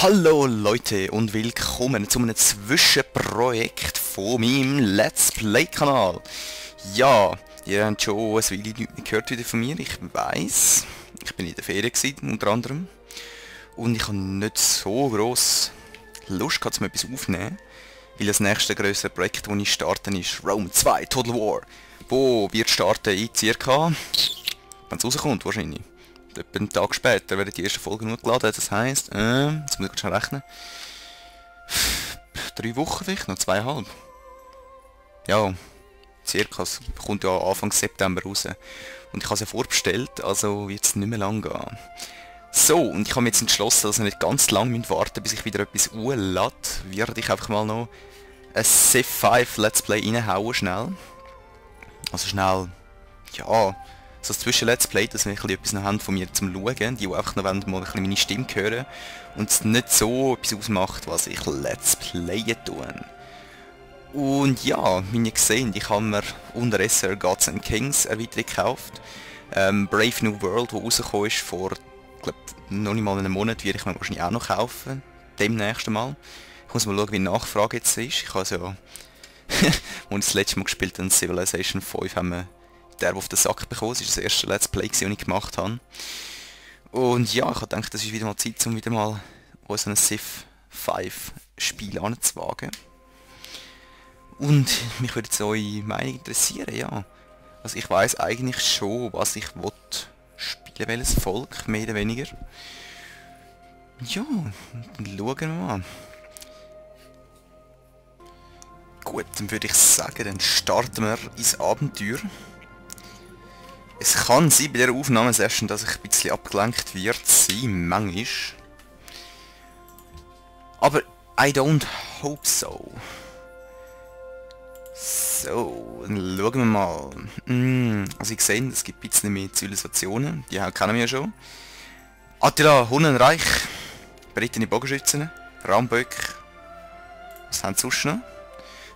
Hallo Leute und willkommen zu einem Zwischenprojekt von meinem Let's Play Kanal. Ja, ihr habt schon ein Weile nichts mehr gehört wieder von mir, ich weiss. Ich bin in der Ferien gewesen, unter anderem. Und ich habe nicht so gross Lust gehabt, etwas aufzunehmen. Weil das nächste grössere Projekt, das ich starte, ist Rome 2 Total War. Wo wird starten in circa, wenn es rauskommt wahrscheinlich. Etwa einen Tag später werden die ersten Folgen hochgeladen, das heisst, jetzt muss ich schon rechnen, 3 Wochen vielleicht, noch 2,5. Ja, circa, es kommt ja Anfang September raus. Und ich habe es ja vorbestellt, also wird es nicht mehr lang gehen. So, und ich habe mir jetzt entschlossen, dass ich nicht ganz lang warten, bis ich wieder etwas hochlade, werde ich einfach mal noch ein Civ 5 Let's Play reinhauen, schnell. Also schnell, ja, so zwischen Let's Play, dass wir etwas noch haben von mir zum Schauen, die einfach noch mal ein bisschen meine Stimme hören und es nicht so etwas ausmacht, was ich Let's Playen tue. Und ja, wie ihr gesehen, ich habe mir unter SR Gods and Kings Erweiterung gekauft. Brave New World, die rausgekommen ist vor, glaub, noch nicht mal einem Monat, werde ich mir wahrscheinlich auch noch kaufen, demnächst mal. Ich muss mal schauen, wie die Nachfrage jetzt ist. Ich habe es ja, als ich das letzte Mal gespielt habe, Civilization 5, haben wir der auf den Sack bekommen. Das ist das erste Let's Play, das ich gemacht habe. Und ja, ich habe gedacht, das ist wieder mal Zeit, um wieder mal so ein Civ 5 Spiel anzuwagen. Und mich würde jetzt eure Meinung interessieren, ja. Also ich weiss eigentlich schon, was ich will spielen, welches Volk, mehr oder weniger. Ja, dann schauen wir mal. Gut, dann würde ich sagen, dann starten wir ins Abenteuer. Es kann sein bei dieser Aufnahmesession, dass ich ein bisschen abgelenkt wird sein, manchmal. Aber I don't hope so. So, dann schauen wir mal. Also ich sehe, es gibt ein bisschen mehr Zivilisationen, die kennen wir ja schon. Attila, Hunnenreich, berittene Bogenschützen, Ramböck. Was haben sie sonst noch?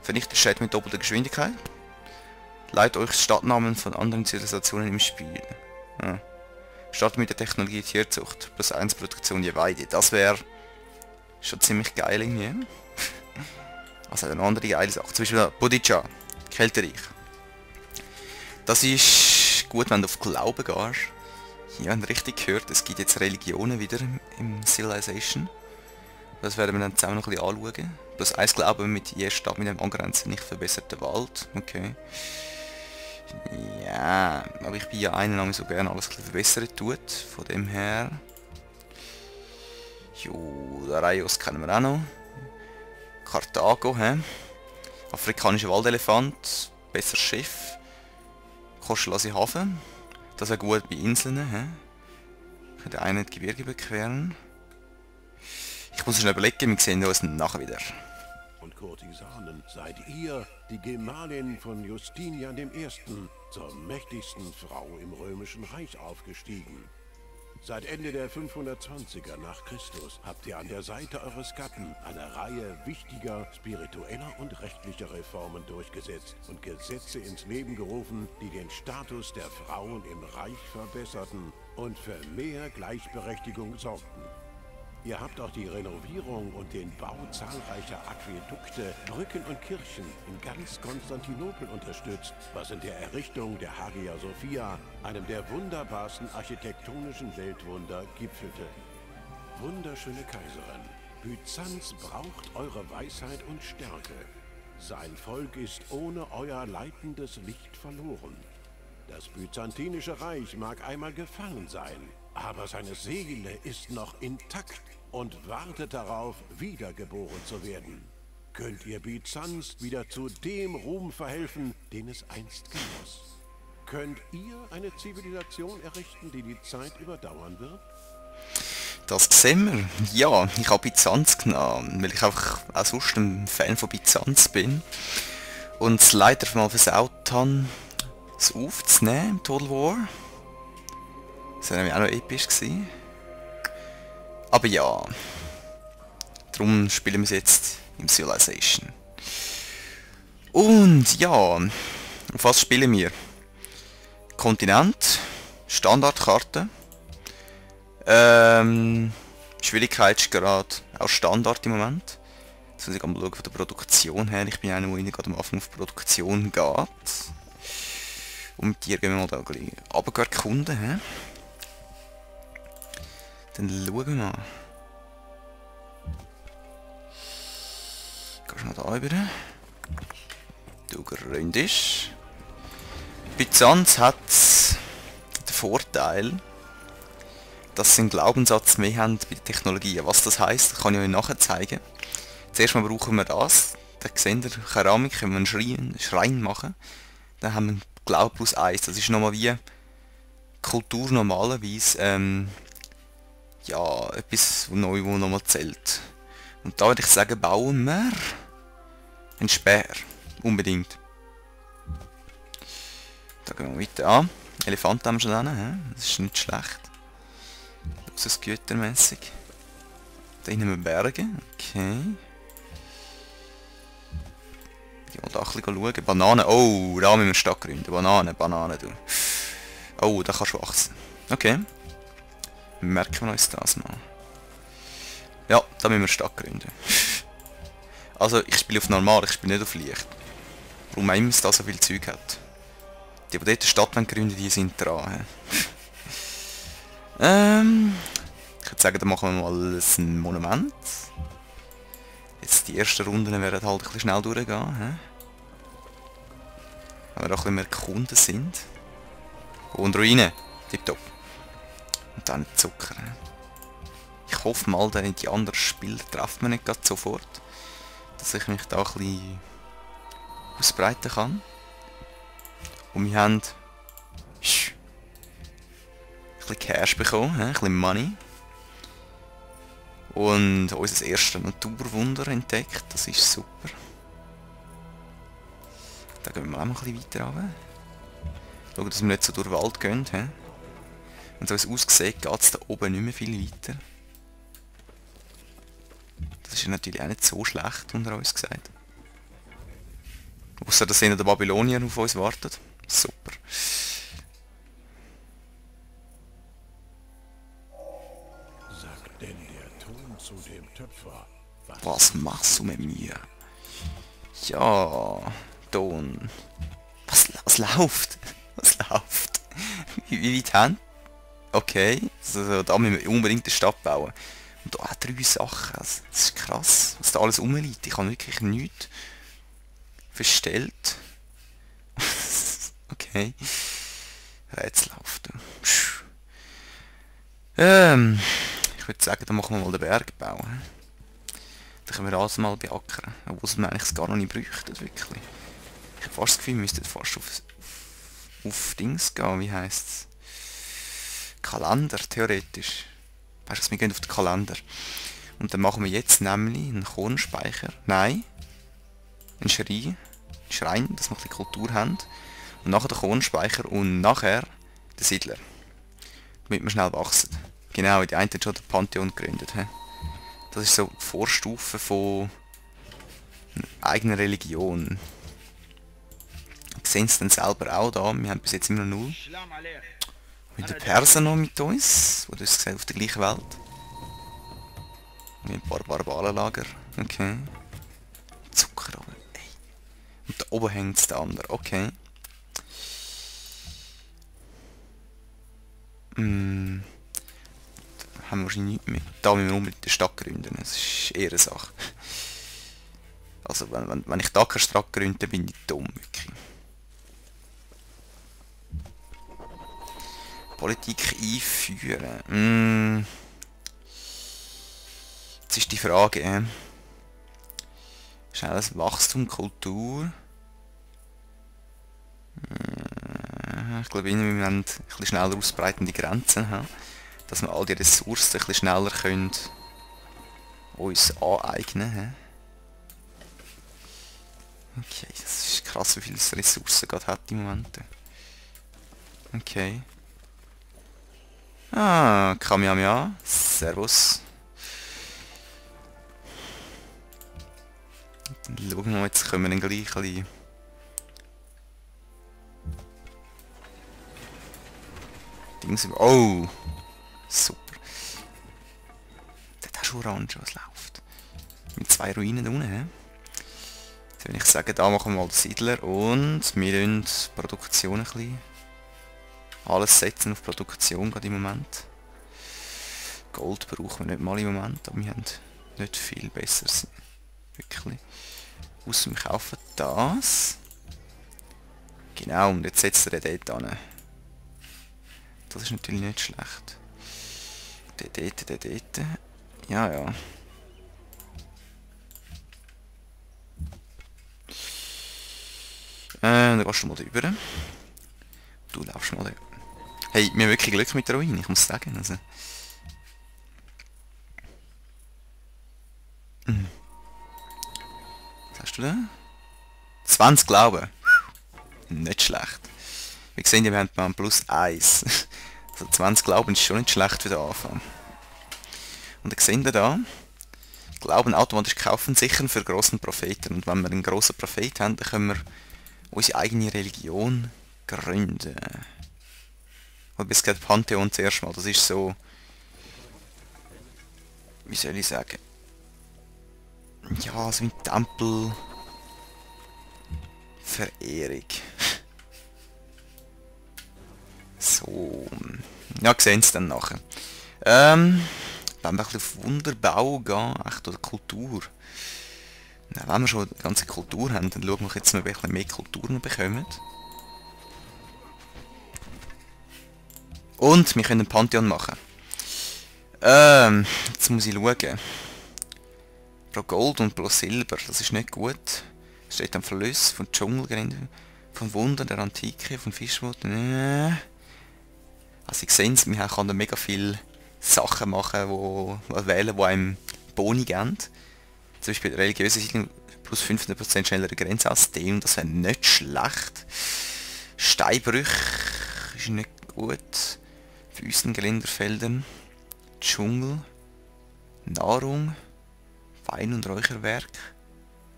Vernichtet Städte mit doppelter Geschwindigkeit. Leitet euch Stadtnamen von anderen Zivilisationen im Spiel. Ja. Startet mit der Technologie Tierzucht. Plus 1 Produktion je Weide. Das wäre schon ziemlich geil irgendwie. Also eine andere geile Sache. Zum Beispiel Bodica, Kältereich. Das ist gut, wenn du auf Glauben gehst. Ich habe richtig gehört, es gibt jetzt Religionen wieder im Civilization. Das werden wir dann zusammen noch ein bisschen anschauen. Plus 1 Glauben mit jeder Stadt mit einem angrenzenden nicht verbesserten Wald. Okay. Ja, aber ich bin ja einer, so gerne alles ein bisschen verbessern tut. Von dem her. Jo, Daraios kennen wir auch noch. Karthago, hä? Afrikanischer Waldelefant. Besser Schiff. Koschelase Hafen. Das wäre gut bei Inseln, hä? Könnte einer die Gebirge überqueren. Ich muss schon überlegen, wir sehen uns nachher wieder. Und Kurtisanen, seid ihr die Gemahlin von Justinian I. zur mächtigsten Frau im Römischen Reich aufgestiegen. Seit Ende der 520er nach Christus habt ihr an der Seite eures Gatten eine Reihe wichtiger spiritueller und rechtlicher Reformen durchgesetzt und Gesetze ins Leben gerufen, die den Status der Frauen im Reich verbesserten und für mehr Gleichberechtigung sorgten. Ihr habt auch die Renovierung und den Bau zahlreicher Aquädukte, Brücken und Kirchen in ganz Konstantinopel unterstützt, was in der Errichtung der Hagia Sophia, einem der wunderbarsten architektonischen Weltwunder, gipfelte. Wunderschöne Kaiserin, Byzanz braucht eure Weisheit und Stärke. Sein Volk ist ohne euer leitendes Licht verloren. Das Byzantinische Reich mag einmal gefangen sein, aber seine Seele ist noch intakt und wartet darauf, wiedergeboren zu werden. Könnt ihr Byzanz wieder zu dem Ruhm verhelfen, den es einst genoss? Könnt ihr eine Zivilisation errichten, die die Zeit überdauern wird? Das sehen wir. Ja, ich habe Byzanz genommen, weil ich einfach auch sonst ein Fan von Byzanz bin. Und es leider mal versaut habe, es aufzunehmen im Total War. Das war nämlich auch noch episch gewesen. Aber ja, darum spielen wir es jetzt im Civilization. Und ja, auf was spielen wir? Kontinent, Standardkarte, Schwierigkeitsgrad auch Standard im Moment. Jetzt muss ich mal schauen von der Produktion her. Ich bin einer, der gerade am Anfang auf Produktion geht. Und mit dir gehen wir mal da gleich runter erkunden. He? Dann schauen wir mal. Gehst du noch da rüber? Du gründisch. Byzanz hat den Vorteil, dass sie einen Glaubenssatz mehr haben bei den Technologien. Was das heisst, kann ich euch nachher zeigen. Zuerst mal brauchen wir das. Da seht ihr Keramik, können wir einen Schrein machen. Dann haben wir Glaube plus 1. Das ist nochmal wie Kultur normalerweise ja, etwas neu, wo nochmal zählt. Und da würde ich sagen, bauen wir einen Speer. Unbedingt. Da gehen wir weiter an. Elefanten haben wir schon drin, das ist nicht schlecht. Luxusgütermässig. Da hinten haben wir Berge. Okay. Ich will da ein bisschen schauen. Bananen. Oh, da müssen wir Stadt gründen. Bananen, du. Oh, da kannst du wachsen. Okay. Merken wir uns das mal. Ja, da müssen wir Stadt gründen. Also, ich spiele auf normal, ich spiele nicht auf leicht. Warum immer es da so viel Zeug hat. Die dort eine Stadt gründen, die sind dran. Ich würde sagen, da machen wir mal ein Monument. Jetzt die ersten Runden werden halt ein bisschen schnell durchgehen. Wenn wir auch ein bisschen mehr Kunden sind. Und Ruine. Tipptopp. Und dann Zucker. Ich hoffe mal, die anderen Spieler treffen wir nicht gerade sofort. Dass ich mich da ein bisschen ausbreiten kann. Und wir haben ein bisschen Cash bekommen, ein bisschen Money. Und unser erstes Naturwunder entdeckt, das ist super. Da gehen wir auch mal ein bisschen weiter runter. Schauen, dass wir nicht so durch den Wald gehen. He? Und so wie es aussieht, geht es da oben nicht mehr viel weiter. Das ist natürlich auch nicht so schlecht, unter uns gesagt. Ausser dass der Babylonier auf uns wartet. Super. Sagt denn der Ton zu dem Töpfer? Was machst du mit mir? Ja, Ton. Was läuft? Was läuft? Wie weit haben? Okay, also, da müssen wir unbedingt eine Stadt bauen. Und da auch 3 Sachen. Also, das ist krass, was da alles rumliegt. Ich habe wirklich nichts verstellt. Okay. Rätselhaft. Ich würde sagen, dann machen wir mal den Bergbau. Dann können wir alles mal beackern. Obwohl wir eigentlich gar noch nicht bräuchten, wirklich. Ich habe fast das Gefühl, wir müssten fast auf Dings gehen, wie heisst es? Kalender, theoretisch. Weißt du, wir gehen auf den Kalender. Und dann machen wir jetzt nämlich einen Kornspeicher. Nein. Einen Schrein, dass wir ein bisschen Kultur haben. Und nachher den Kornspeicher und nachher den Siedler. Damit wir schnell wachsen. Genau, die einen haben schon den Pantheon gegründet. He? Das ist so die Vorstufe von einer eigenen Religion. Wir sehen es dann selber auch da. Wir haben bis jetzt immer noch 0. Mit den Persern noch mit uns. Wo du es gesehen auf der gleichen Welt. Mit ein paar Barbarenlager. Okay. Zucker oben. Ey. Und da oben hängt es der andere. Okay. Da haben wir wahrscheinlich nichts mehr. Da müssen wir unbedingt eine Stadt gründen. Das ist eher eine Sache. Also wenn ich da keine Stadt gründe, bin ich dumm. Wirklich. Politik einführen. Jetzt ist die Frage. Schnelles Wachstum, Kultur. Ich glaube, wir müssen ein bisschen schneller ausbreitende Grenzen haben, dass wir all die Ressourcen ein bisschen schneller können uns aneignen können. Okay, das ist krass, wie viele Ressourcen gerade hat im Moment. Okay. Ah, Kamehameha. Servus. Dann schauen wir mal, jetzt können wir dann gleich ein bisschen Dings über... Oh! Super. Dort hast du Orange, was läuft. mit 2 Ruinen da unten. He? Jetzt würde ich sagen, da machen wir mal den Siedler und wir setzen die Produktion ein bisschen. Alles setzen auf Produktion gerade im Moment. Gold brauchen wir nicht mal im Moment, aber wir haben nicht viel besseres. Wirklich. Außer wir kaufen das. Genau, und jetzt setzt er den dort an. Das ist natürlich nicht schlecht. Der dort. Ja, ja. Dann gehst du mal rüber. Du laufst mal rüber. Hey, wir haben wirklich Glück mit der Ruine, ich muss sagen. Also. Was hast du da? 20 Glauben. Nicht schlecht. Wie gesehen, wir haben mal plus 1. Also 20 Glauben ist schon nicht schlecht für den Anfang. Und dann sehen wir da, Glauben automatisch kaufen, sichern für großen Propheten. Und wenn wir einen grossen Prophet haben, dann können wir unsere eigene Religion gründen. Und bis geht Pantheon zuerst mal. Das ist so, wie soll ich sagen, ja, so ein Tempel Verehrung. So, ja, sehen Sie dann nachher. Wenn wir ein bisschen auf Wunderbau gehen, echt, oder Kultur. Na, wenn wir schon die ganze Kultur haben, dann schauen wir jetzt mal, ein bisschen mehr Kultur wir bekommen. Und wir können einen Pantheon machen. Jetzt muss ich schauen. Pro Gold und pro Silber, das ist nicht gut. Steht am Verlust von Dschungelgrinde, von Wundern der Antike, von Fischwort. Also ich sehe es, man kann da mega viele Sachen machen, wählen, die einem Boni geben. Zum Beispiel religiöse Siedlung plus 500% schnellere Grenzausdehnung, das wäre nicht schlecht. Steinbrüche ist nicht gut. Wüstengeländerfeldern, Dschungel, Nahrung, Wein- und Räucherwerk.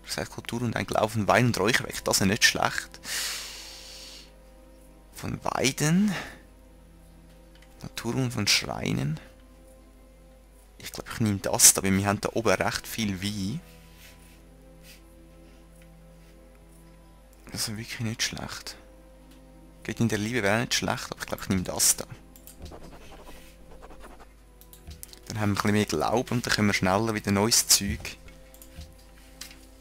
Das heißt Kultur und ein Glauben, Wein- und Räucherwerk, das ist nicht schlecht. Von Weiden, Natur und von Schreinen. Ich glaube, ich nehme das da, weil wir haben da oben recht viel Wein. Das ist wirklich nicht schlecht. Geht in der Liebe wäre nicht schlecht, aber ich glaube, ich nehme das da. Dann haben wir ein bisschen mehr Glauben und dann können wir schneller wieder neues Zeug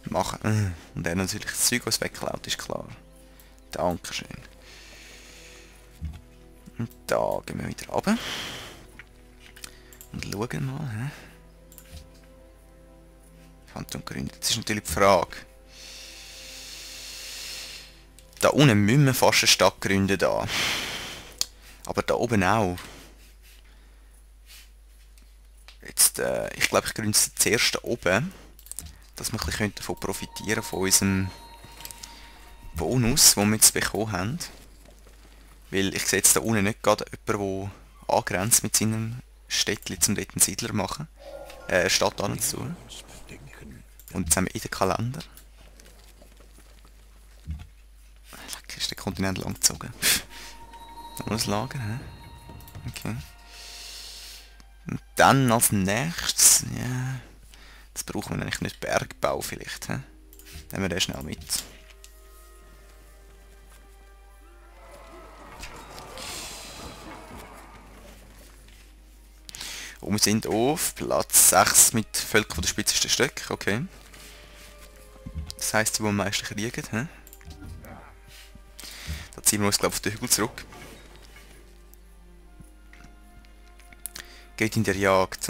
machen. Und dann natürlich das Zeug, was wegklaut, ist klar. Dankeschön. Und da gehen wir wieder runter. Und schauen mal. Phantom gegründet. Das ist natürlich die Frage. Da unten müssen wir fast eine Stadt gründen. Da. Aber da oben auch. Jetzt, ich glaube, ich gründe es zuerst da oben. Dass wir ein bisschen davon profitieren von unserem Bonus, den wir jetzt bekommen haben. Weil ich sehe jetzt da unten nicht gerade jemanden, der angrenzt mit seinem Städtchen, um dort einen Siedler zu machen. Stadt anzutun. Und jetzt haben wir in den Kalender. Leck, ist der Kontinent lang gezogen. Noch ein Lager, hä? Okay. Und dann als nächstes, ja... Das brauchen wir eigentlich nicht Bergbau vielleicht, hä? Nehmen wir den schnell mit. Und wir sind auf Platz 6 mit Völkern der spitzesten Stöcke, okay. Das heisst, die am meisten kriegen, hä? Da ziehen wir uns, glaube ich, auf den Hügel zurück. Geht in der Jagd.